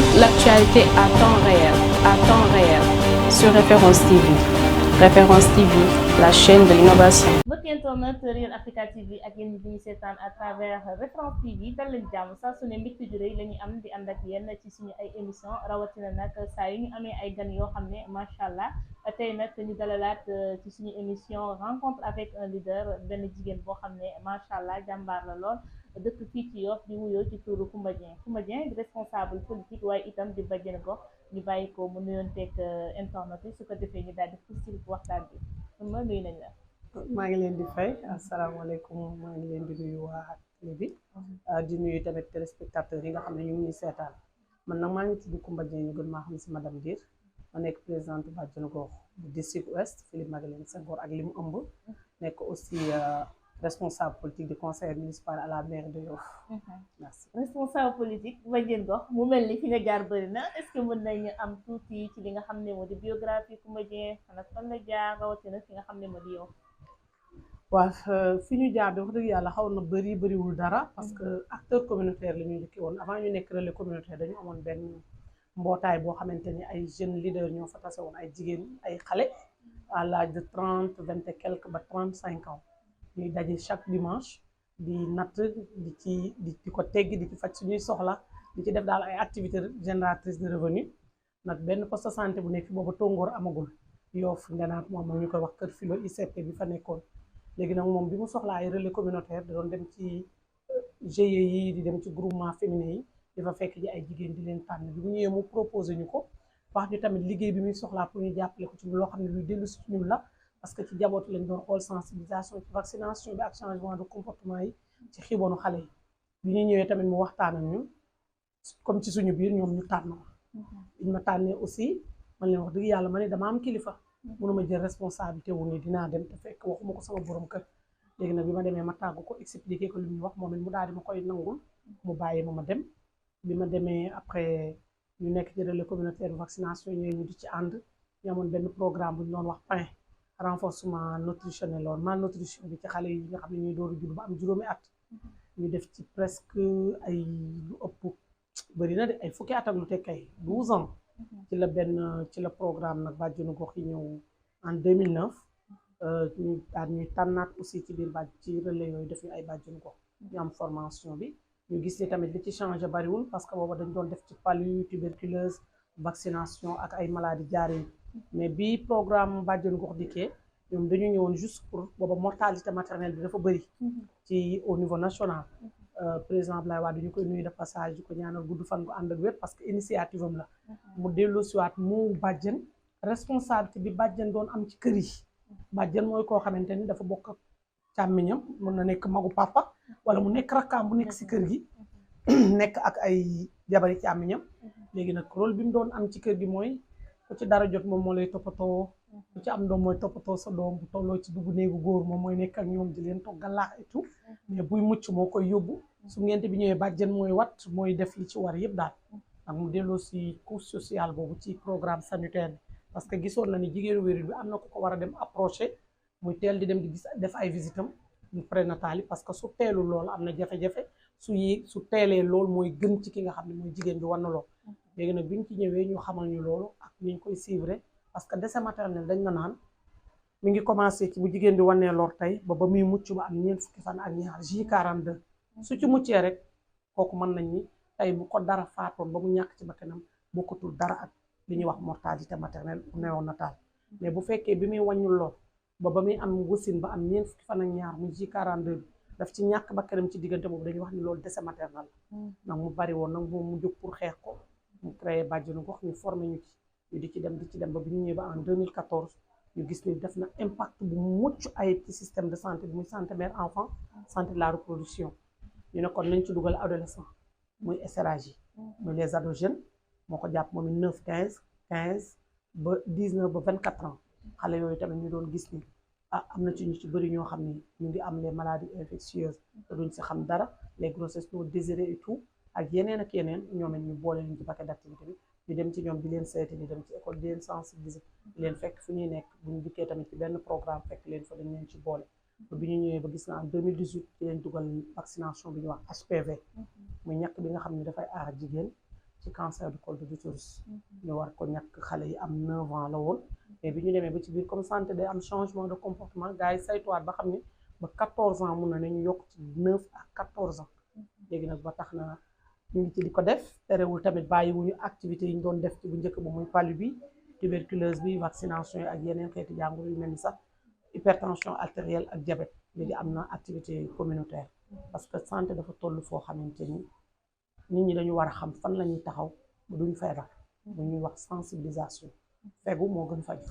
toute l'actualité à temps réel sur Référence TV. Référence TV, la chaîne de l'innovation. mbokki internet Real Africa TV ak yéen ñi ñu seetaan à travers Référence TV dal leen jàmm saa su ne mbégte ju rëy la ñu am di ànd ak yéen ci suñu ay émission rawatina nag saa yu ñu amee ay gan yoo xam ne macha allah tey nag ñu dalalaat ci suñu émission rencontre avec un leader benn jigéen boo xam ne macha allah jàmbaar la lool dëkk fii ci Yoff di wuyoo ci turu Coumba Dieng di responsable politique waaye itam di bajjen gox ñu bàyyi ko mu nuyoonteeg internet yi su ko defee ñu daal di fësal waxtaan bi ma nuyu nañ la. maa ngi leen di fay asalaamaaleykum maa ngi leen di nuyu waa télé bi di nuyu tamit téléspectateurs yi nga xam ne ñu ngi ñuy seetaan man nag maa ngi tudd Coumba Dieng ñu gën maa xam si madame Dir ma nekk présidente bàjjenu gox bu district ouest Philippe Maguilène Senghor ak li mu ëmb nekk aussi responsable politique du conseil municipal à la mairie de Yoff. Merci. Responsable politique bàjjen gox mu mel ni fi nga jaar bëri na est-ce que mën nañu am tuuti ci li nga xam ne moo di biographie Coumba Dieng xanaa fan la jaar rawatina fi nga xam ne moo di Yoff. waaw fi ñu jaar de wax dëgg yàlla xaw na bëriwul dara parce que acteur communautaire la ñu njëkkee woon avant ñu nekk relais communautaire dañu amoon benn mbootaay boo xamante ni ay jeunes leaders ñoo fa tase woon ay jigéen ay xale à l'âge de 30 20 et quelques ba 35 ans ñuy daje chaque dimanche di natt di ko teggi di ci faj suñuy soxla di ci def daal ay activités génératrices de revenus nag benn poste de santé bu nekk fi boobu tóngoor amagul Yoff ngenaat moom ñu koy wax kër Philo ICP bi fa nekkoon léegi nag moom bi mu soxlaa ay relais communautaire da doon dem ci GIE yi di dem ci groupement féminin yi di fa fekk ji ay jigéen di leen tànn bi mu ñëwee mu proposé ñu ko wax ñu tamit liggéey bi muy soxlaa pour ñu jàppale ko ci loo xam ne luy dellu si ñun la parce que ci jaboot lañ doon xool sensibilisation ci vaccination bi ak changement de comportement yi ci xiibonu xale yi bi ñu ñëwee tamit mu waxtaan ak ñun comme ci suñu biir ñoom ñu tànn ma biñ ma tànnee aussi man leen wax dëgg yàlla ma ne dama am kilifa mënuma jël responsabilité wu ni dinaa dem te fekk waxuma ko sama borom kër léegi nag bi ma demee ma tàggu ko expliqué ko li muy wax moom it mu daal di ma koy nangul mu bàyyi ma dem bi ma demee après ñu nekk ci relais communautaire vaccination ñooyu ñu di ci ànd ñu amoon benn programme bu ñu doon wax PAIN renforcement nutritionnel lool malnutrition bi ci xale yi nga xam ne ñuy dooru judd ba am juróomi at ñu def ci presque ay lu ëpp bëri na de ay fukki at ak lu teg kay 12 ans ci la programme nag bàjjenu gox yi ñëw en 2009 ñu daal ñuy tànnaat aussi ci biir ci relais yooyu def ñu ay bàjjenu gox ñu am formation bi ñu gis ni tamit li ci changé bariwul parce que booba dañ doon def ci palu tuberculose vaccination ak ay maladies diarrhéiques mais bi programme bàjjenu gox dikkee ñoom dañu ñëwoon juste pour booba mortalité maternelle bi dafa bëri ci au niveau national président Abdoulaye Wade ñu koy nuyu de passage di ko ñaanal gudd fan gu ànd ak wér parce que initiative am la mu dellu siwaat mu bàjjen responsabilité bi bàjjen doon am ci kër yi bàjjen mooy koo xamante ni dafa bokk ak càmmiñam mën na nekk magu papa wala mu nekk rakkaam bu nekk si kër gi nekk ak ay jabari càmmiñam léegi nag rôle bi mu doon am ci kër gi mooy ku ci dara jot moom moo lay toppatoo ku ci am doom mooy toppatoo sa doom bu tolloo ci dugg néegu góor moom mooy nekk ak ñoom di leen toggal laax et tout mais buy mucc moo koy yóbbu su ngente bi ñëwee bàjjen mooy wat mooy def li ci war yëpp daal ak mu delloo si couche sociale boobu ci programme sanitaire bi parce que gisoon na ni jigéenu wérul bi am na ku ko war a dem approché muy teel di dem di gis def ay visitam ñu prénatal yi parce que su teelul loolu am na jafe-jafe su teelee loolu mooy gën ci ki nga xam ne mooy jigéen bi war na lool léegi nag biñ ci ñëwee ñu xamal ñu loolu ak niñ koy suivre parce que décès maternel dañ na naan mi ngi commencé ci bu jigéen bi wanee lor tey ba muy mucc ba am ñeent fukki fan ak ñaar J42 su ci muccee rek kooku mën nañ ni tey bu ko dara faatoon ba mu ñàkk ci bakkanam bokkatul dara ak li ñuy wax mortalité maternelle ou néonatale mais bu fekkee bi muy wàññul lor ba muy am wasin ba am ñeent fukki fan ak ñaar muy J42 bi daf ci ñàkk bakkanam ci diggante boobu dañuy wax ni loolu décès maternel nag mu bari woon nag moom mu jóg pour xeex ko mu créé bàjjenu gox ñu formé ñu ci di ci dem ba bi ñu ñëwee ba en 2014 ñu gis ni def na impact bu mucc ayib ci système de santé bi muy santé mère enfant santé de la reproduction ñu ne kon nañ ci dugal adolescent muy SRAJ muy les ados jeunes moo ko jàpp moom 9 15 ba 19 ba 24 ans xale yooyu tamit ñu doon gis ni am na ci ñu ci bëri ñoo xam ni ñu ngi am les maladies infectieuses te duñ si xam dara les grossesses non désirées et tout ak yeneen ñoom it ñu boole leen ci paquet d'activité bi di dem ci ñoom di leen seeti di dem ci école di leen sensibiliser di leen fekk fu ñuy nekk bu ñu dikkee tamit ci benn programme fekk leen fa dañ leen ci boole ba bi ñu ñëwee ba gis na en 2018 ci leen dugal vaccination bi ñuy wax HPV muy ñàkk bi nga xam ne dafay aar jigéen ci cancer du col de l'utérus ñu war ko ñàkk xale yi am 9 ans la woon mais bi ñu demee ba ci biir comme santé day am changement de comportement gars yi saytuwaat ba xam ne ba 14 ans mun na ne ñu yokk ci 9 à 14 ans léegi nag ba tax na ñu ngi ci di ko def terewul tamit bàyyiwuñu activités yi ñu doon def ci bu njëkk ba muy palu bi tuberculose bi vaccination yi ak yeneen xeeti jàngoro yu mel ni sax hypertension artérielle ak diabète léegi am na activité communautaire parce que santé dafa toll foo xamante ni nit ñi dañu war a xam fan la ñuy taxaw ba duñu feebar bu ñuy wax sensibilisation fegu moo gën faju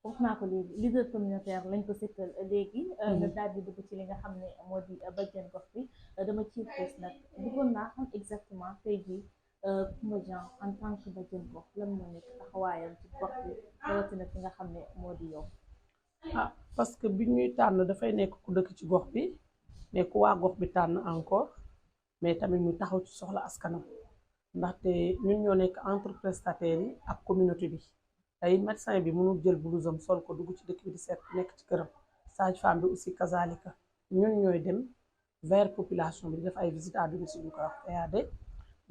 wax naa ko léegi leader communautaire lañ ko sekkal léegi nga daal di dugg ci li nga xam ne moo di bajjen gox bi dama ci xuus nag bëggoon naa xam exactement tey jii Coumba Dieng en tant que bajjen gox lan moo nekk taxawaayam ci gox bi rawatina fi nga xam ne moo di yow ah parce que bi ñuy tànn dafay nekk ku dëkk ci gox bi mais ku waa gox bi tànn encore mais tamit muy taxaw ci soxla askanam ndaxte ñun ñoo nekk entre prestataires yi ak communauté bi tey médecin bi mënul jël blouse am sol ko dugg ci dëkk bi di seet nekk ci këram sage-femme bi aussi kazalika ñun ñooy dem vers population bi di def ay visite à domicile ñu koy wax VAD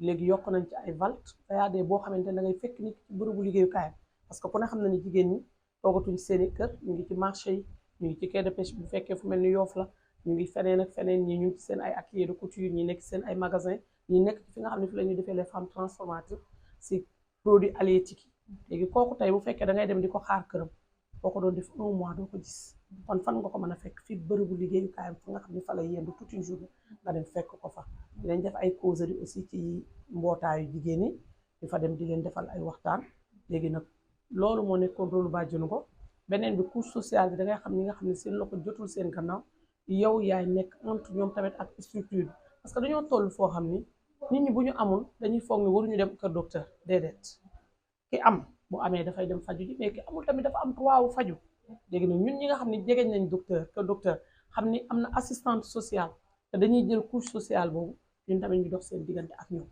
léegi yokk nañ ci ay VALT VAD boo xamante ne da ngay fekk nit ci bërëbu liggéeyukaayam parce que ku ne xam na ni jigéen ñi toogatuñ seeni kër ñu ngi ci marché yi ñu ngi ci quai de pêche bu fekkee fu mel ni Yoff la ñu ngi feneen ak feneen ñi ñu ngi ci seen ay atelier de couture ñi nekk seen ay magasin ñi nekk ci fi nga xam ne fi la ñuy defee les femmes transformatrices si produits halieutiques yi léegi kooku tey bu fekkee da ngay dem di ko xaar këram boo ko doon def 1 mois doo ko gis kon fan nga ko mën a fekk fii bërëbu liggéeyukaayam fa nga xam ne fa la yendu toute une journée nga dem fekk ko fa dinañ def ay causeries aussi ci mbootaayu jigéen ñi di fa dem di leen defal ay waxtaan léegi nag loolu moo nekkoon rôle bàjjenu ko beneen bi couche sociale bi da ngay xam ñi nga xam ne seen loxo jotul seen gannaaw yow yaay nekk entre ñoom tamit ak structure bi parce que dañoo toll foo xam ni nit ñi bu ñu amul dañuy foog ni waruñu dem kër docteur déedéet ki am bu amee dafay dem faju ji mais ki amul tamit dafa am droit wu faju léegi nag ñun ñi nga xam ne jegeñ nañ docteur kër docteur xam ni am na assistante sociale te dañuy jël couche sociale boobu ñun tamit ñu dox seen diggante ak ñoom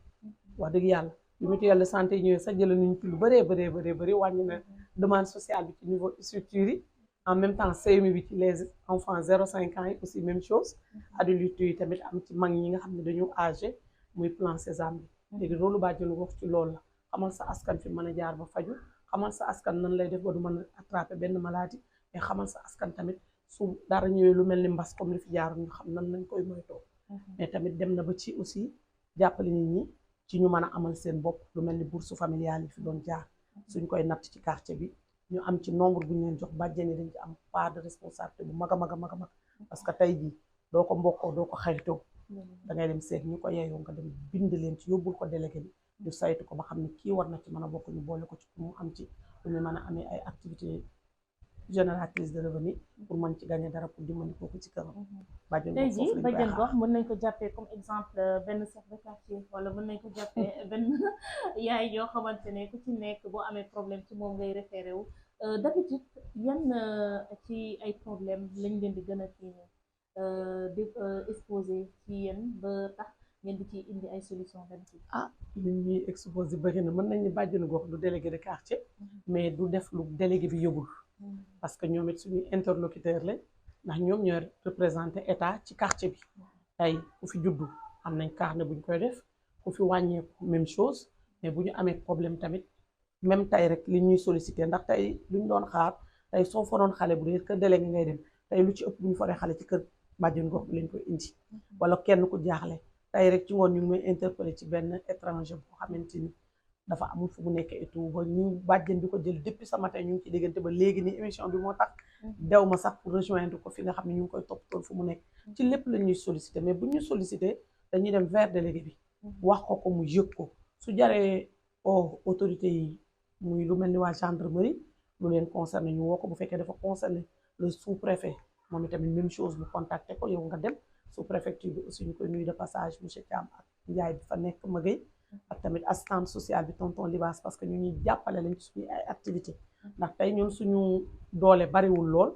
wax dëgg yàlla bi mutuelle de santé yi ñëwee sax jëlee nañu ci lu bëree wàññi na demande sociale bi ci niveau structure yi en même temps CMU bi ci les enfants 0-5 ans yi aussi même chose adultes yi tamit am ci mag ñi nga xam ne dañu âgé muy plan Sésame bi léegi loolu bàjjenu gox ci loolu la xamal sa askan fi mën a jaar ba faju xamal sa askan nan lay def ba du mën a attraper benn maladie mais xamal sa askan tamit su dara ñëwee lu mel ni mbas comme li fi jaaroon ñu xam nan lañ koy moytoo mais tamit dem na ba ci aussi jàppale nit ñi ci ñu mën a amal seen bopp lu mel ni bourse familiale yi fi doon jaar suñ koy natt ci quartier bi ñu am ci nombre bu ñu leen jox bàjjen yi dañ ci am part de responsabilité bu mag a mag parce que tey jii doo ko mbokkoo doo ko xaritoo da ngay dem seet ñu ko yeyoo nga dem bind leen ci yóbbul ko délégué bi ñu saytu ko ba xam ne kii war na ci mën a bokk ñu boole ko ci pour mu am ci lu ñu mën a amee ay activités génératrices de revenu pour mën ci gagner dara pour dimbali kooku ci këram. tey jii bàjjen gox mën nañ ko jàppee comme exemple benn chef de quartier wala mën nañ ko jàppee benn yaay yoo xamante ne ku ci nekk boo amee problème ci moom ngay référé wu d'habitude yan ci ay problème lañ leen di gën a kii di exposé ci yéen ba tax ngeen di ci indi ay solution d'habitude li ñuy exposé bëri na mën nañ ni bàjjenu gox du délégué de quartier mais du def lu délégué bi yëgul parce que ñoom it suñuy interlocuteur la ndax ñoom ñoo représenté état ci quartier bi tey ku fi juddu am nañ carnet bu ñu koy def ku fi wàññeeku même chose mais bu ñu amee problème tamit même tey rek li ñuy sollicité ndax tey lu ñu doon xaar tey soo fa doon xale bu dee kër délégué ngay dem tey lu ci ëpp bu ñu foree xale ci kër bàjjenu gox bi lañ koy indi wala kenn ku jaaxle tey rek ci ngoon ñu ngi may interpellé ci benn étranger boo xamante ni dafa amul fu mu nekk et tout ba ñu bàjjen bi ko jël depuis ce matin ñu ngi ci diggante ba léegi ni émission bi moo tax dew ma sax pour rejoindre ko fi nga xam ne ñu ngi koy toppatoo fu mu nekk ci lépp la ñuy sollicité mais bu ñu sollicité dañuy dem vers délégué bi wax ko mu yëg ko su jaree autorité yi muy lu mel ni waa gendarmerie lu leen concerné ñu woo ko bu fekkee dafa concerné le sous-préfet moom itamit même chose bu contacté ko yow nga dem sous-préfecture bi aussi ñu koy nuyu de passage monsieur Thiam ak Ndiaye bi fa nekk Maguette ak tamit assistante sociale bi tonton Libaas parce que ñu ñuy jàppale lañ ci suñu ay activité ndax tey ñun suñu doole bariwul lool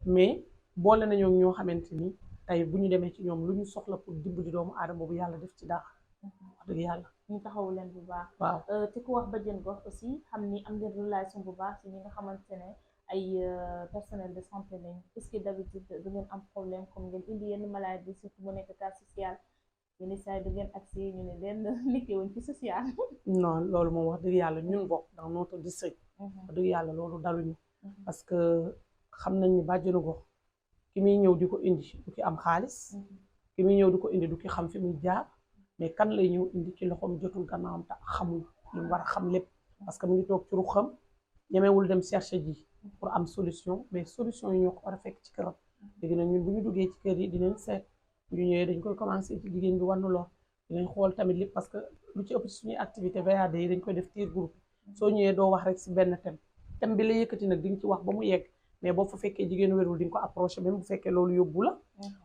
mais boole nañoo ñoo xamante ni tey bu ñu demee ci ñoom lu ñu soxla pour dimbali doomu aadama boobu yàlla def ci dara wax dëgg yàlla ñu taxawu leen bu baax waaw te ku wax bàjjen gox aussi xam ni am ngeen relation bu baax ci ñi nga xamante ne ay personnel de santé lañ est-ce que d'habitude du ngeen am problème comme ngeen indi yenn maladie surtout mu nekk cas social yenn saa yi du ngeen accès ñu ne leen liggéey wuñ ci social. non loolu moom wax dëgg yàlla ñun bokk dans notre district wax dëgg yàlla loolu daluñu parce que xam nañ ni bàjjenu gox ki muy ñëw di ko indi du ki am xaalis ki muy ñëw di ko indi du ki xam fi muy jaar mais kan lay ñëw indi ci loxoom jotul gannaawam te xamul li mu war a xam lépp parce que mu ngi toog ci ruxam ñemewul dem chercher ji pour am solution mais solution yi ñoo ko war a fekk ci këram léegi nag ñun bu ñu duggee ci kër yi dinañ seet bu ñu ñëwee dañ koy commencé ci jigéen bi wannu lor dinañ xool tamit lépp parce que lu ci ëpp ci suñuy activité VAD yi dañ koy def tir groupe soo ñëwee doo wax rek si benn thème bi la yëkkati nag di nga ci wax ba mu yegg mais boo fa fekkee jigéen wérul di nga ko approché même bu fekkee loolu yóbbu la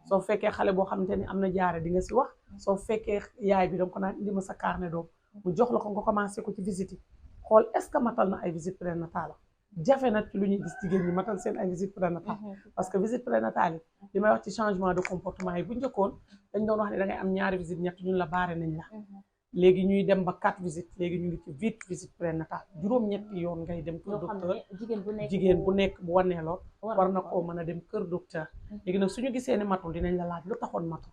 soo fekkee xale boo xamante ni am na jaare di nga si wax soo fekkee yaay bi danga ko naan indi ma sa carnet doom mu jox la ko nga commencé ko ci visite yi xool est-ce que matal na ay visite prénatale jafe na ci lu ñuy gis jigéen ñi matal seen ay visite prénatale parce que visite prénatale yi li may wax ci changement de comportement yi bu njëkkoon dañ doon wax ne da ngay am ñaari visite ñett ñun la baare nañ la léegi ñuy dem ba 4 visites léegi ñu ngi ci 8 visites prénatales juróom-ñetti yoon ngay dem kër docteur jigéen bu nekk bu waneeloon war na koo mën a dem kër docteur léegi nag suñu gisee ne matul dinañ la laaj lu taxoon matul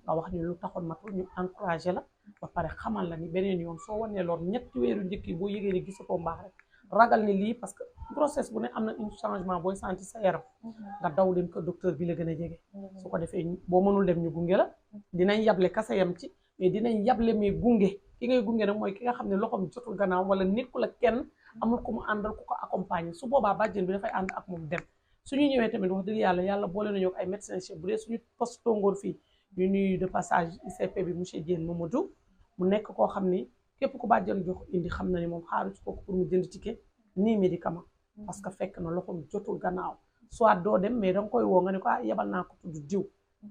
nga wax ñu lu taxoon matul ñu encouragé la ba pare xamal la ni beneen yoon soo waneeloon ñetti weeru njëkk yi boo yëgee ni gisatoo mbaax rek ragal ni lii parce que grossesse bu ne am na un changement booy sentir sa yaram nga daw dem kër docteur bi la gën a jege su ko defee boo mënul dem ñu gunge la dinañ yable kasa yam ci mais dinañ yable mais gunge ki ngay gunge nag mooy ki nga xam ne loxoom jotul gannaaw wala nit ku la kenn amul ku mu àndal ku ko accompagner su boobaa bàjjen bi dafay ànd ak moom dem suñu ñëwee tamit wax dëgg yàlla boole nañu ak ay médecins chefs bu dee suñu poste tongoor fii ñu nuyu de passage ICP bi monsieur Diène Mamadou mu nekk koo xam ni képp ku bàjjen jox indi xam na ni moom xaaru ci kooku pour mu jënd ticket nii médicament parce que fekk na loxoom jotul gannaaw soit doo dem mais danga koy woo nga ne ko yebal naa ko tudd diw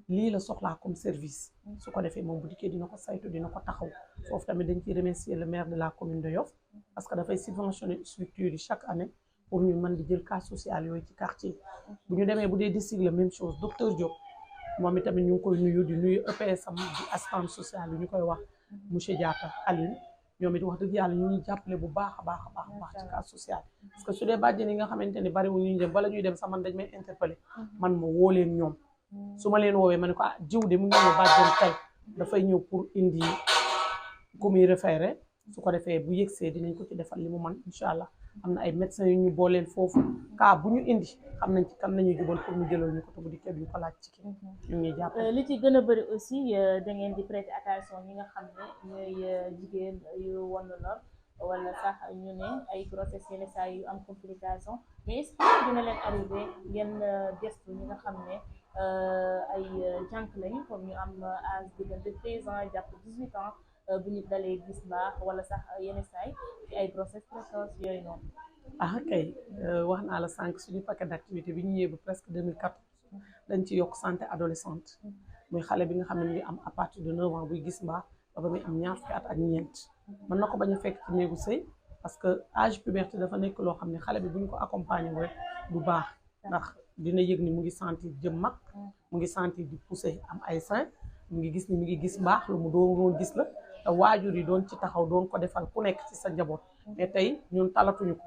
lii la soxlaa comme service su ko defee moom bu dikkee dina ko saytu dina ko taxaw foofu tamit dañ ciy remercier le maire de la commune de Yoff parce que dafay subventionner structure yi chaque année pour ñu mën di jël cas social yooyu ci quartier bu ñu demee bu dee district la même chose docteur Diop moom itamit ñu ngi koy nuyu di nuyu EPS am di assistante sociale yi ñu koy wax monsieur Diatta Aline ñoom it wax dëgg yàlla ñu ñuy jàppale bu baax a baax ci cas social parce que su dee bàjjen yi nga xamante ni bariwul ñu dem bala ñuy dem sax man dañ may interpeller man ma woo leen ñoom su ma leen woowee ma ne ko jiw de mu ngi ñëw bàjjen tel dafay ñëw pour indi ku muy référé su ko defee bu yëgsee dinañ ko ci defal li mu man incha allah am na ay médecins yu ñu booleel foofu cas bu ñu indi xam nañ ci kan nañuy jubal pour mu jëlal ñu ko te bu dikkee duñu ko laaj ci kii ñu ngi jàpp li ci gën a bëri aussi da ngeen di prêter attention ñi nga xam ne ñooy jigéen yu wann lor wala sax ñu ne ay grossesse yenn saa yu am complication mais est-ce que dina leen arrivé ngeen gestu ñi nga xam ne ay jànk lañu comme ñu am âge diggante 13 ans jàpp 18 ans bu ñu dalee gis baax wala sax yenn saay ci ay grossesse précoce yooyu noonu. kay wax naa la sànq suñu paquet d'activité bi ñu ñëwee ba presque 2014 dañ ci yokk santé adolescente muy xale bi nga xam ne mu ngi am à partir de 9 ans buy gis mbaax ba muy am ñaar fukki at ak ñeent mën na ko bañ a fekk ci néegu sëy parce que âge puberté dafa nekk loo xam ne xale bi bu ñu ko accompagner rek du baax ndax dina yëg ni mu ngi sentir jëm mag mu ngi sentir di pousser am ay sein mu ngi gis ni mu ngi gis mbaax lu mu doon gis la te waajur yi doon ci taxaw doon ko defal ku nekk ci sa njaboot mais tey ñun talatuñu ko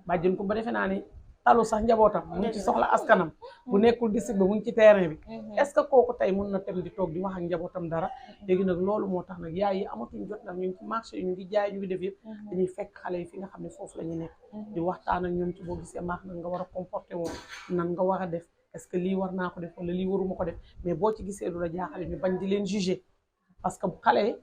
bàjjen ko ba defe naa ni talu sax njabootam mu ngi ci soxla askanam bu nekkul district bi mu ngi ci terrain bi est-ce que kooku tey mun na tem di toog di wax ak njabootam dara léegi nag loolu moo tax nag yaay yi amatuñ jot nag ñu ngi ci marché yi ñu ngi jaay ñu ngi def yëpp dañuy fekk xale yi fi nga xam ne foofu la ñu nekk di waxtaan ak ñoom ci boo gisee maax nan nga war a comporter woon nan nga war a def est-ce que lii war naa ko def wala lii waruma ko def mais boo ci gisee lu la jaaxale ñu bañ di leen juger parce que xale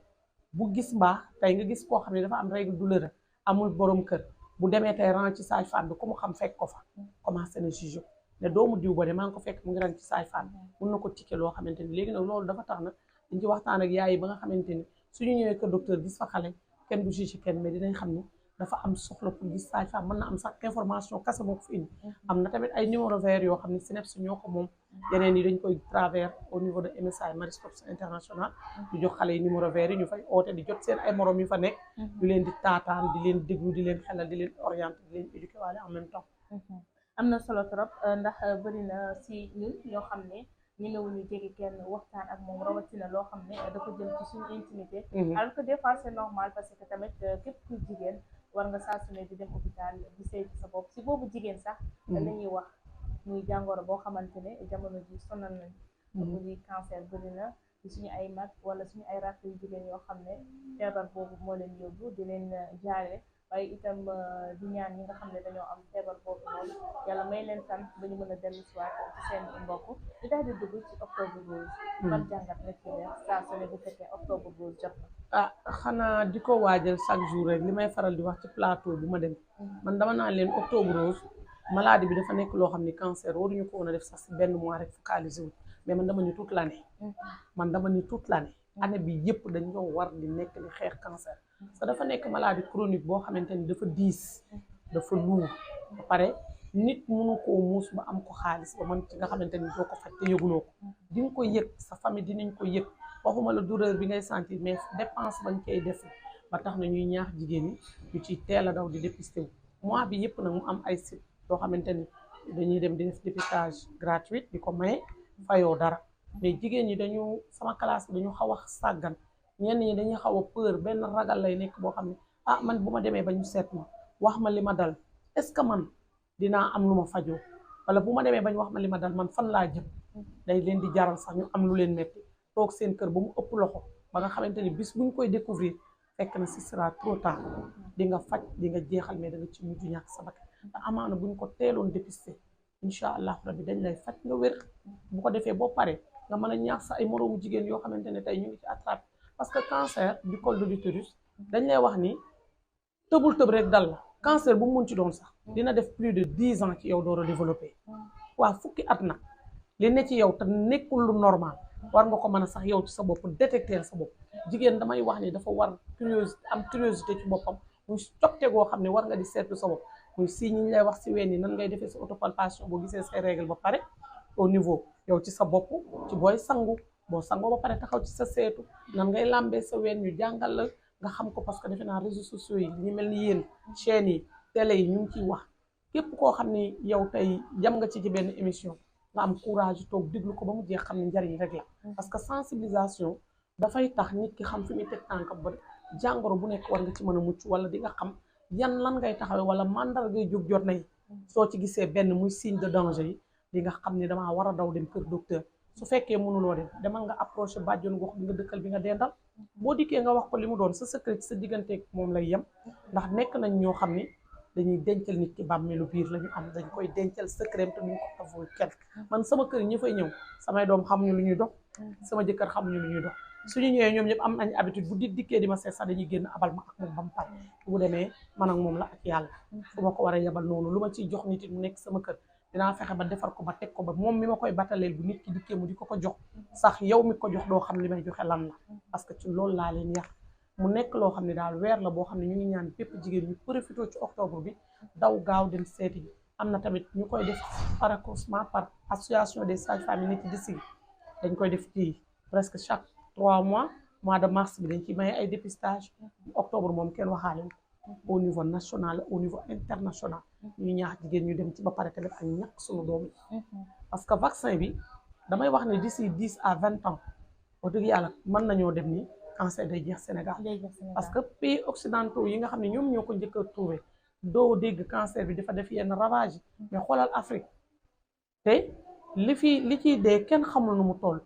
bu gis mbaax tey nga gis koo xam ne dafa am règle douloureuse amul borom kër bu demee tey rang ci sage-femme bi ku mu xam fekk ko fa commencé na juger ne doomu diw ba de maa ngi ko fekk mu ngi rang ci sage-femme mun na ko tikke loo xamante ni léegi nag loolu dafa tax nag dañ ci waxtaan ak yaay yi ba nga xamante ni suñu ñëwee kër docteur gis fa xale kenn du juger kenn mais dinañ xam ni dafa am soxla pour gis sage-femme mën na am sax information kese moo ko fi indi am na tamit ay numéro vert yoo xam ne SNEIPS ñoo ko moom yeneen yi dañ koy travers au niveau de MSI Marie Stopes International di jox xale yi numéro vert yi ñu fay oote di jot seen ay morom yu fa nekk di leen di taataan di leen déglu di leen xelal di leen orienter di leen éduquer waale en même temps am na solo trop ndax bëri na si ñun ñoo xam ne ñemewuñu jege kenn waxtaan ak moom rawatina loo xam ne dafa jëm ci suñu intimité alors que des fois c'est normal parce que tamit képp ku jigéen war nga saa su ne di dem hôpital di saytu sa bopp si boobu jigéen sax lañuy wax muy jàngoro boo xamante ne jamono ji sonal nañ muy cancer bëri na suñu ay mag wala suñu ay rakk yu jigéen yoo xam ne feebar boobu moo leen yóbbu di leen jaale waaye itam di ñaan ñi nga xam ne dañoo am feebar boobu noonu yàlla may leen sant ba ñu mën a dellu si waat ci seen mbokk di daal di dugg ci octobre rose. ban jàngat nga ci def saa su ne bu fekkee octobre rose jot na. ah xanaa di ko waajal chaque jour rek li may faral di wax ci plateau bu ma dem man dama naan leen octobre rose maladie bi dafa nekk loo xam ni cancer waruñu ko woon a def sax si benn mois rek focalisé wu mais man dama ni toute l'année man dama ni toute l'année année bi yëpp dañoo war di nekk di xeex cancer parce que dafa nekk maladie chronique boo xamante ni dafa diis dafa luur ba pare nit mënu koo muus ba am ko xaalis ba man ci nga xamante ni doo ko faj te yëguloo ko di nga ko yëg sa famille dinañ ko yëg waxuma la douleur bi ngay sentir mais dépense bañ koy def ba tax na ñuy ñaax jigéen ñi ñu ciy teel a daw di dépister wu mois bi yëpp nag mu am ay site yoo xamante ni dañuy dem di def dépistage gratuit di ko maye fayoo dara mais jigéen ñi dañu sama classe bi dañu xaw a sàggan ñenn ñi dañuy xaw a peur benn ragal lay nekk boo xam ne ah man bu ma demee ba ñu seet ma wax ma li ma dal est-ce que man dinaa am lu ma fajoo wala bu ma demee ba ñu wax ma li ma dal man fan laa jëm day leen di jaral sax ñu am lu leen metti toog seen kër ba mu ëpp loxo ba nga xamante ni bis buñ koy découvrir fekk na ce sera trop tard di nga faj di nga jeexal mais da nga ci mujj ñàkk sa bakkan te amaana buñ ko teeloon dépister incha allah rabbi dañ lay faj nga wér bu ko defee boo paree nga mën a ñaax sa ay moroomu jigéen yoo xamante ne tey ñu ngi ci attrape parce que cancer du col de l'utérus dañ lay wax ni tëbul tëb rek dal la cancer bu mu mun ci doon sax dina def plus de 10 ans ci yow door a développé waaw fukki at nag li ne ci yow te nekkul lu normal war nga ko mën a sax yow ci sa bopp détecter sa bopp jigéen damay wax ni dafa war curiosité ci boppam muy copte goo xam ne war nga di seetlu sa bopp muy si ñi lay wax si ween yi nan ngay defee sa autopalpation boo gisee say règle ba pare au niveau yow ci sa bopp ci booy sangu boo sangoo ba pare taxaw ci sa seetu nan ngay làmbee sa ween ñu jàngal la nga xam ko parce que defe naa réseaux sociaux yi ñu mel ni yéen chaînes yi télé yi ñu ngi ciy wax képp koo xam ni yow tey jam nga ci benn émission nga am courage toog déglu ko ba mu jeex xam ne njariñ rek la parce que sensibilisation dafay tax nit ki xam fi muy teg tànkam ba jàngoro bu nekk war nga ci mën a mucc wala di nga xam yan lan ngay taxawee wala mandargay jóg jot na yi soo ci gisee benn muy signe de danger yi di nga xam ni damaa war a daw dem kër docteur su fekkee mënuloo dem demal nga approché bàjjonu gox bi nga dëkkal bi nga dendal boo dikkee nga wax ko li mu doon sa secret sa digganteeg moom lay yem ndax nekk nañ ñoo xam ni dañuy dencal nit ki bàmmeelu biir la ñu am dañ koy dencal secret te duñ ko avoué kenn man sama kër ñi fay ñëw samay doom xamuñu lu ñuy dox sama jëkkër xamuñu lu ñuy dox suñu ñëwee ñoom ñëpp am nañ habitude bu dikkee di ma seet sax dañuy génn abal ma ak moom ba mu pare bu demee man ak moom la ak yàlla fu ma ko war a yebal noonu lu ma ciy jox nit it mu nekk sama kër dinaa fexe ba defar ko ba teg ko ba moom mi ma koy battaleel bu nit ki dikkee mu di ko jox sax yow mi ko jox doo xam li may joxe lan la parce que ci loolu laa leen yar mu nekk loo xam ne daal weer la boo xam ne ñu ngi ñaan bépp jigéen ñu profité ci octobre bi daw gaaw dem seeti bi am na tamit ñu koy def par accouchement par association des sages-femmes yi nekk ci Dissigi dañ koy def ci presque chaque 3 mois de mars bi dañ ci maye ay dépistage octobre moom kenn waxaale au niveau national au niveau international ñu ñaax jigéen ñu dem ci ba pare tamit ak ñàkk suñu doom yi parce que vaccin bi damay wax ne d'ici 10 à 20 ans wax dëgg yàlla mën nañoo dem ni cancer day jeex Sénégal parce que pays occidentaux yi nga xam ne ñoom ñoo ko njëkk a trouvé doo dégg cancer bi dafa def yenn ravage mais xoolal Afrique te li ciy dee kenn xamul nu mu toll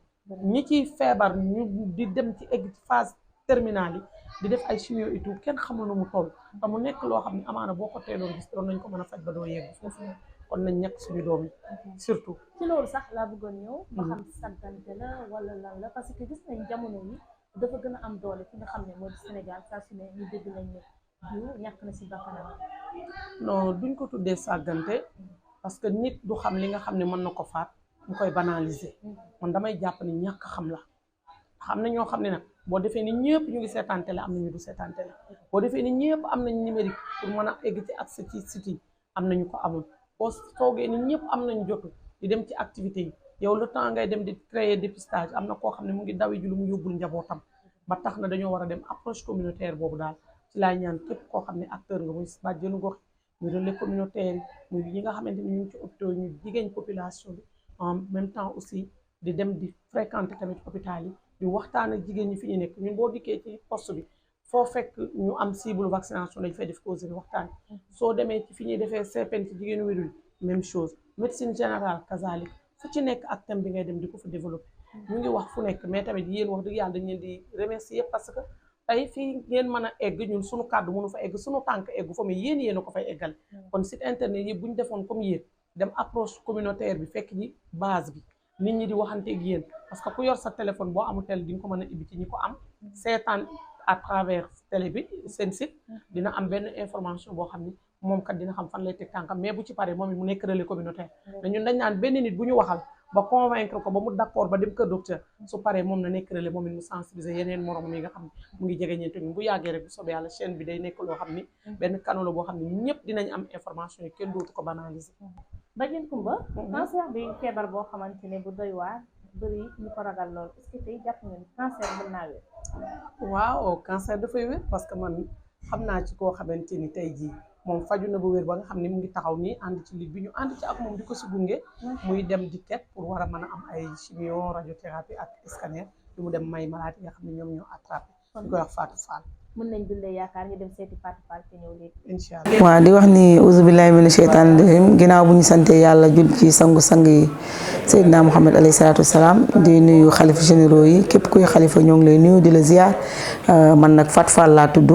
ñi ciy feebar ñu di dem ci egg phase terminale yi di def ay chimio et tout kenn xamul nu mu toll te mu nekk loo xam ne amaana boo ko teeloon gis doon nañ ko mën a faj ba doo yegg foofu kon nañ ñàkk suñu doom yi surtout ci loolu sax laa bëggoon ñëw ba xam sàggante la wala lan la parce que gis nañ jamono yi dafa gën a am doole fi nga xam ne moo di Sénégal saa su ne ñu dégg nañ ne diw ñàkk na si bakkanam non duñ ko tuddee sàggante parce que nit du xam li nga xam ne mën na ko faat mu koy banaliser man damay jàpp ni ñàkk xam la xam na ñoo xam ne nag boo defee ni ñëpp ñu ngi seetaan télé am na ñu du seetaan télé boo defee ni ñëpp am nañ numérique pour mën a egg ci accès ci site yi am nañu ko amul boo toogee ni ñëpp am nañ jotu di dem ci activité yi yow le temps ngay dem di créer dépistage am na koo xam ne mu ngi dawi ji lu mu yóbbul njabootam ba tax na dañoo war a dem approche communautaire boobu daal ci laay ñaan képp koo xam ne acteur nga muy bàjjenu gox muy relais communautaire muy ñi nga xamante ni ñu ngi ci hôpitaux ñu jigéen population bi en même temps aussi di dem di fréquenter tamit hôpital yi di waxtaan ak jigéen ñi fi ñu nekk ñun boo dikkee ci poste bi foo fekk ñu am cible vaccination dañ fay def causerie waxtaan soo demee ci fi ñuy defee CPN ci jigéenu wérul même chose médecine générale kazalik fu ci nekk ak thème bi ngay dem di ko fa développer ñu ngi wax fu nekk mais tamit yéen wax dëgg yàlla dañ leen di remercier parce que tey fii ngeen mën a egg ñun suñu kàddu mënu fa egg suñu tànk eggu fa mais yéen a ko fay eggal kon site internet yi bu ñu defoon comme yéen dem approche communautaire bi fekk ñi base bi nit ñi di waxanteeg yéen parce que ku yor sa téléphone boo amul télé di nga ko mën a ibbi ci ñi ko am seetaan à travers télé bi seen site dina am benn information boo xam ni moom kat dina xam fan lay teg tànkam mais bu ci paree moom it mu nekk relais communautaire mais ñun dañ naan benn nit bu ñu waxal ba convaincre ko ba mu d'accord ba dem kër docteur su paree moom na nekk relais moom it mu sensibiliser yeneen morom yi nga xam ne mu ngi jege ñeente bu yàggee rek bu soobee yàlla chaîne bi day nekk loo xam ni benn canal boo xam ne ñëpp dinañ am information yi kenn dootu ko banaliser. Badiane Coumba cancer bi feebar boo xamante ne bu doy waar bëri ñu ko ragal lool est-ce que tey jàpp ngeen cancer mën naa wér. waaw cancer dafay wér parce que man xam naa ci koo xamante ni tey jii moom faju na ba wér ba nga xam ne mu ngi taxaw nii ànd ci ligue bi ñu ànd ci ak moom di ko si gunge muy dem di tet pour war a mën a am ay chimio radiothérapie ak scanner di mu dem may malade yi nga xam ne ñoom ñoo attrapé ñu koy wax Fatou Fall. mën nañ dundee yaakaar ñu dem seeti Fatou Fall te ñëw léegi. incha allah waaw di wax ni auzu billahi mina sheytaani rajim ginnaaw bu ñu santee yàlla jul ci sangu-sang yi Seydina Mouhamed alayhi salaatu wasalaam di nuyu xalifa généraux yi képp kuy xalifa ñoo ngi lay nuyu di la ziar man nag Fatou Fall laa tudd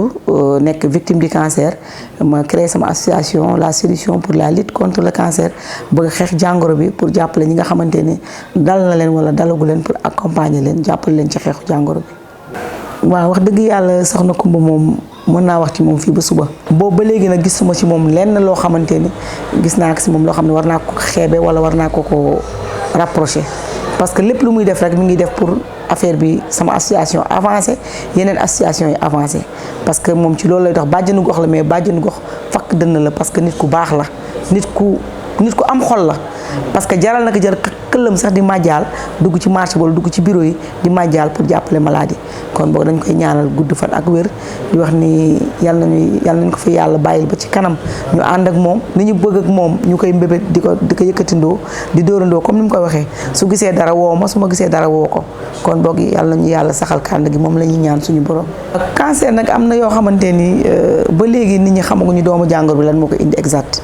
nekk victime du cancer ma créé sama association la solution pour la lutte contre le cancer bëgg xeex jàngoro bi pour jàppale ñi nga xamante ni dal na leen wala dalagu leen pour accompagner leen jàppale leen ci xeexu jàngoro bi. waaw wax dëgg yàlla soxna Coumba moom mën naa wax ci moom fii ba suba boobu ba léegi nag gisuma ci moom lenn loo xamante ni gis naa ko si moom loo xam ne war naa ko xeebe wala war naa ko rapproché parce que lépp lu muy def rek mi ngi def pour affaire bi sama association avancé yeneen association yi avancé parce que moom ci loolu lay dox bàjjenu gox la mais bàjjenu gox fakk dënn la parce que nit ku baax la nit ku am xol la parce que jaral na ko jël këllam sax di màjjaal dugg ci marché wala dugg ci bureau yi di màjjaal pour jàppale maladie kon boog dañ koy ñaanal gudd fan ak wér di wax ni yàlla nañ ko fi yàlla bàyyil ba ci kanam ñu ànd ak moom ni ñu bëgg ak moom ñu koy mbébét di ko yëkkatindoo di dóorandoo comme ni mu koy waxee su gisee dara woo ma su ma gisee dara woo ko kon boog yàlla nañu yàlla saxal kànd gi moom la ñuy ñaan suñu borom. cancer nag am na yoo xamante ni ba léegi nit ñi xamaguñu doomu jàngoro bi lan moo ko indi exact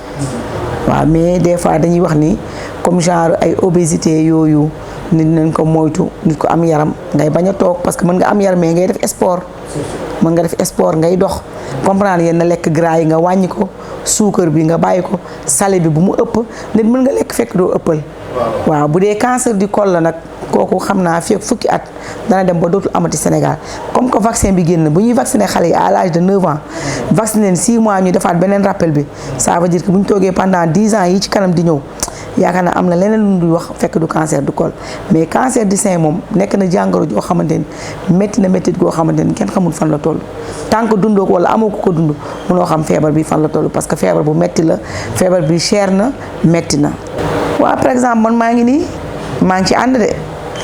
waaw mais des fois dañuy wax ni comme genre ay obésité yooyu nit nañ ko moytu nit ko am yaram ngay bañ a toog parce que mën nga am yaram mais ngay def sport mën nga def sport ngay dox comprendre yéen na lekk gras yi nga wàññi ko suukar bi nga bàyyi ko salé bi bu mu ëpp nit mën nga lekk fekk doo ëppal waaw bu dee cancer du col la nag kooku xam naa fii ak fukki at dana dem ba dootul amati Sénégal comme que vaccin bi génn bu ñuy vacciner xale yi à l'âge de 9 ans vacciner leen 6 mois ñu defaat beneen rappel bi ça veut dire que bu ñu toogee pendant 10 ans yi ci kanam di ñëw yaakaar naa am na leneen lu ñuy wax fekk du cancer du col mais cancer du sein moom nekk na jàngoro joo xamante ni métti na métti goo xamante ni kenn xamul fan la toll tant que dundoo ko wala amoo ko dund mënoo xam feebar bi fan la toll parce que feebar bu métti la feebar bi cher na métti na. waaw par exemple man maa ngi nii maa ngi ci ànd de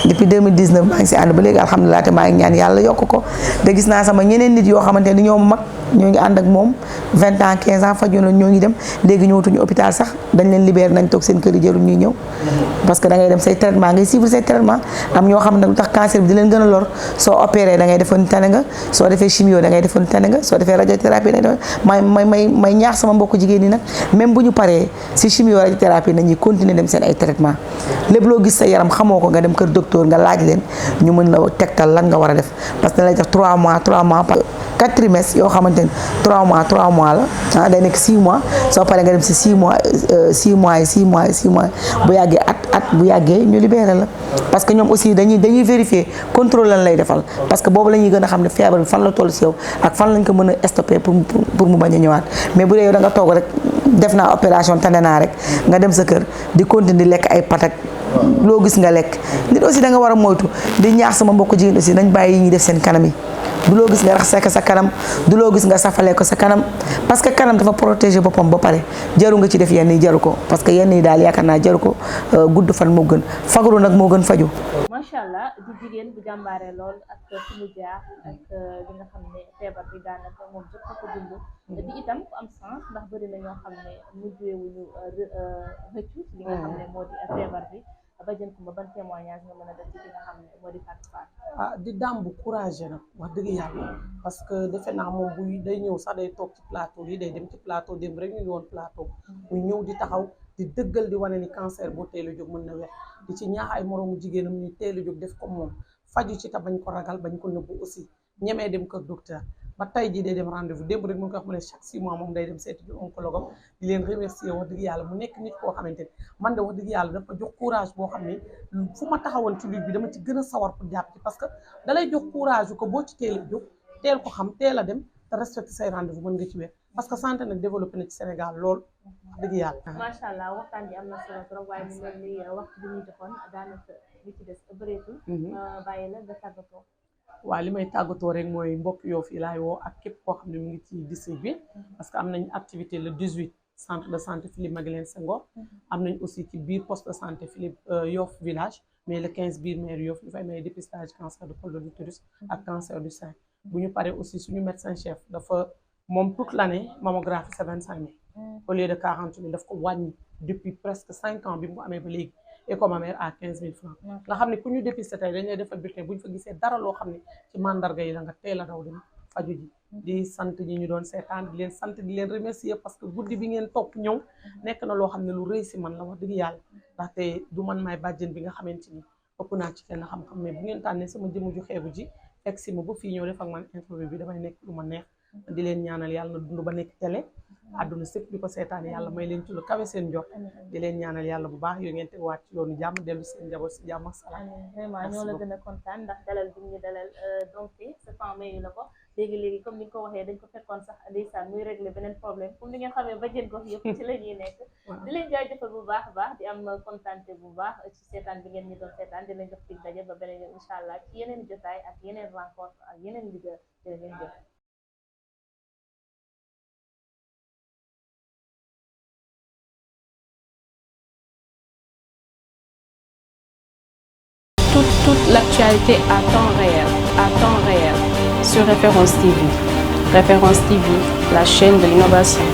depuis 2019 maa ngi si ànd ba léegi alhamdulilah te maa ngi ñaan yàlla yokk ko te gis naa sama ñeneen nit yoo xamante ni ñoo mag ñoo ngi ànd ak moom 20 ans 15 ans faju na ñoo ngi dem léegi ñëwatuñu hôpital sax dañ leen libéré nañ toog seen kër yi jarul ñuy ñëw parce que da ngay dem say traitement ngay suivre say traitement am ñoo xam ne lu tax cancer bi di leen gën a lor soo opéré da ngay defoon tane nga soo defee chimio da ngay defoon tane nga soo defee radiothérapie da may ñaax sama mbokku jigéen ñi nag même bu ñu paree si chimio radiothérapie nañuy continuer dem seen ay traitement lépp loo gis sa yaram xamoo ko nga dem kër docteur nga laaj leen ñu mën la tegtal lan nga war a def parce que da lay def 3 mois par 4 trimestres yoo xamante ni 3 mois la day nekk 6 mois soo paree nga dem si 6 mois bu yàggee at bu yàggee ñu libéré la parce que ñoom aussi dañuy vérifier contrôle lan lay defal parce que boobu la ñuy gën a xam ne feebar bi fan la toll si yow ak fan lañ ko mën a stopper pour mu bañ a ñëwaat mais bu dee yow da nga toog rek def naa opération tane naa rek nga dem sa kër di continuer di lekk ay patak loo gis nga lekk nit aussi da nga war a moytu di ñaax sama mbokku jigéen aussi nañ bàyyi yi ñuy def seen kanam yi du loo gis nga raxase ko sa kanam du loo gis nga safale ko sa kanam parce que kanam dafa protéger boppam ba pare jaru nga ci def yenn yi jaru ko parce que yenn yi daal yaakaar naa jaru ko gudd fan moo gën fagaru nag moo gën faju macha allah di jigéen bu jàmbaare lool ak fi mu jaar ak li nga xam ne feebar bi daanaka moom jot na ko dund di itam ku am sens ndax bëri na ñoo xam ne mujjeewuñu rëccu li nga xam ne moo di feebar bi Badiane Coumba ban témoignage nga mën a def ci li nga xam ne moo di Fatou Fall. di daam bu courage nag wax dëgg yàlla parce que defe naa moom buy day ñëw sax day toog ci plateau yi day dem ci plateau démb rek ñu ngi woon plateau muy ñëw di taxaw di dëggal di wane ni cancer boo teel a jóg mën na wex di ci ñaax ay moroomu jigéenam ñu teel a jóg def ko moom faju ci ta bañ ko ragal bañ ko nëbbu aussi ñemee dem kër docteur ba tey jii day dem rendez-vous démb rek mu ngi ko wax mu ne chaque 6 mois moom day dem seeti ji oncologue di leen remercier wax dëgg yàlla mu nekk nit koo xamante ni man de wax dëgg yàlla dafa jox courage boo xam ne fu ma taxawoon ci lutte bi dama ci gën a sawar pour jàpp ci parce que dalay jox courage yu ko boo ci teel a jóg teel ko xam teel a dem te respecté say rendez-vous mën nga ci wér parce que santé nag développé na ci Sénégal lool wax dëgg yàlla. macha allah waxtaan bi am na solo trop waaye mu mel ni waxtu bi ñu joxoon daanaka li ci des bëreetul. bàyyi la nga tàggatoo. waaw li may tàggatoo rek mooy mbokk Yoff yi laay woo ak képp koo xam ne mu ngi ci district bi parce que am nañ activité le 18 centre de santé Philippe Maguilène Senghor am nañ aussi ci biir poste de santé Philippe Yoff village mais le 15 biir maire Yoff ñu fay may dépistage cancer de col de l'utérus ak cancer du sein bu ñu paree aussi suñu médecin chef dafa moom toute l'année mammographie c'est 25 000 au lieu de 40 000 daf ko wàññi depuis presque 5 ans bi mu amee ba léegi éco-mammaire à 15 000 francs nga xam ne ku ñu dépisté tey dañ lay defal bulletin bu ñu fa gisee dara loo xam ne ci mandarga yi la nga teel a daw dem faju ji di sant ñi ñu doon seetaan di leen sant di leen remercier parce que guddi bi ngeen topp ñëw nekk na loo xam ne lu rëy si man la wax dëgg yàlla ndaxte du man may bàjjen bi nga xamante ni ëpp naa ci kenn xam-xam mais bu ngeen tànnee sama jëmm ju xeebu ji fekk si ma ba fii ñëw def ak man interview bi damay nekk lu ma neex di leen ñaanal yàlla na dund ba nekk télé àdduna sëpp di ko seetaan yàlla may leen ci lu kawe seen njort di leen ñaanal yàlla bu baax yoo ngeen teewaat ci yoonu jàmm dellu seen njaboot si jàmm ak salaam. vraiment ñoo la gën a kontaan ndax dalal bi ñu dalal donc sa temps mayu la ko léegi comme ni nga ko waxee dañ ko fekkoon sax ndeysaan muy régler beneen problème comme ni ngeen xamee ba jën gox yëpp ci la ñuy nekk di leen jaajëfal bu baax a baax di am kontaante bu baax ci seetaan bi ngeen ñu doon seetaan di leen jox dig daje ba beneen yoon incha allah ci yeneen jotaay ak yeneen rencontre ak yeneen leader jërë ngeen jëf. Toute l'actualité à temps réel sur Référence TV. Référence TV, la chaîne de l'innovation.